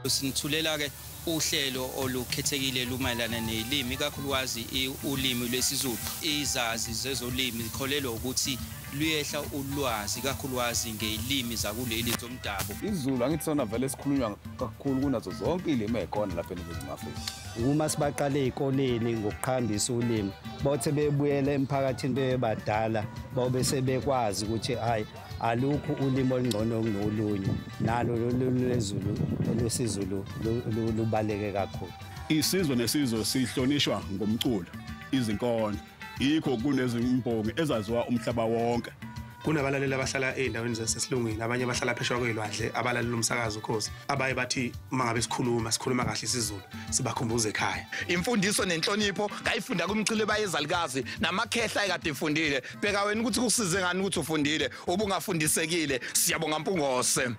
Sinithulela ke uhlelo olukhethekile lumayelana nelimi, ikakhulukazi ulimi lwesiZulu. Izazi zezolimi zikholelwa ukuthi luyehla ulwazi ikakhulukazi ngezilimi zakuleli zomdabu. IsiZulu angithi sona vele sikhulunywa kakhulu kunazo zonke izilimi ezikhona lapha eNingizimu Afrika. Uma sibaqale ezikoleni ngokuqhambisa ulimi, bothe bebuyela emphakathini bebadala babe sebekwazi ukuthi hayi alukho ulimi olungcono kunolunye, nalo lwezulu lwesiZulu lubaleke kakhulu. Isizwe nesizwe sihlonishwa ngomculo, izinkondlo, yikho kunezimbongi ezaziwa umhlaba wonke. Kunabalaleli abahlala ey'ndaweni zasesilungwini, abanye abahlala phesheya kwey'lwandle, abalalela umsakazo Ukhozi, abaye bathi uma ngabe sikhuluma sikhuluma kahle isiZulu, sibakhumbuza ekhaya. Imfundiso nenhlonipho ngayifunda kumchile bayezalukazi namakhehla ekade efundile. Bheka wena ukuthi kusize ngani ukuthi ufundile, ubungafundisekile. Siyabonga Mpungose.